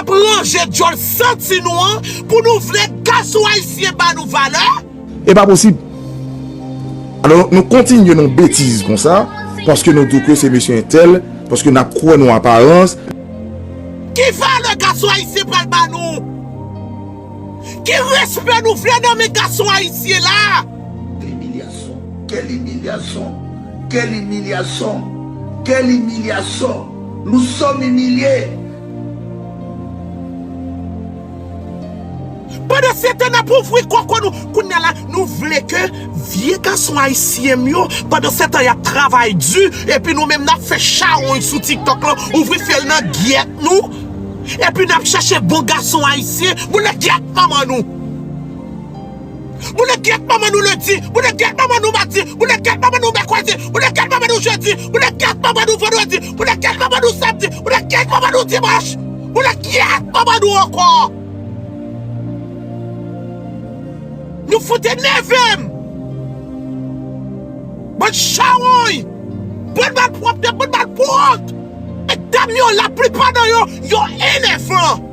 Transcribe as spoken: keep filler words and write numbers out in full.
Ap ranje djòl santi nou an pou nou vle gason ayisyen ba nou valè? E pa posib. Alò, nou kontinye nan betiz konsa, paske nou di ke se mesye entèl, paske n ap kwè nan aparans. Ki valè gason ayisyen pral ba nou? Ki respè nou vle nan men gason ayisyen la? Quelle humiliation, quelle humiliation, quelle humiliation, quelle humiliation. Nous sommes humiliés. Pandan se tan n ap ouvri koko nou, kounye a la, nou vle ke vye gason ayisyen m yo, pandan se tan y ap travay di, epi nou menm n ap fè chawony sou TikTok lan, ouvri fyèl nan gyèt nou, epi n ap chèche bon gason ayisyen, boule gyèt manman nou. Boule gyèt manman nou lendi, boule gyèt manman nou madi, boule gyèt manman nou mèkredi, boule gyèt manman nou jedi, boule gyèt manman nou vandredi, boule gyèt manman nou samdi, boule gyèt manman nou dimanch, boule gyèt manman nou ankò. Nou fout enève m. Bann chawony. Bann malpwòpte, bann malpwòt. Medam yo, laplipa nan yo, yo enèvan.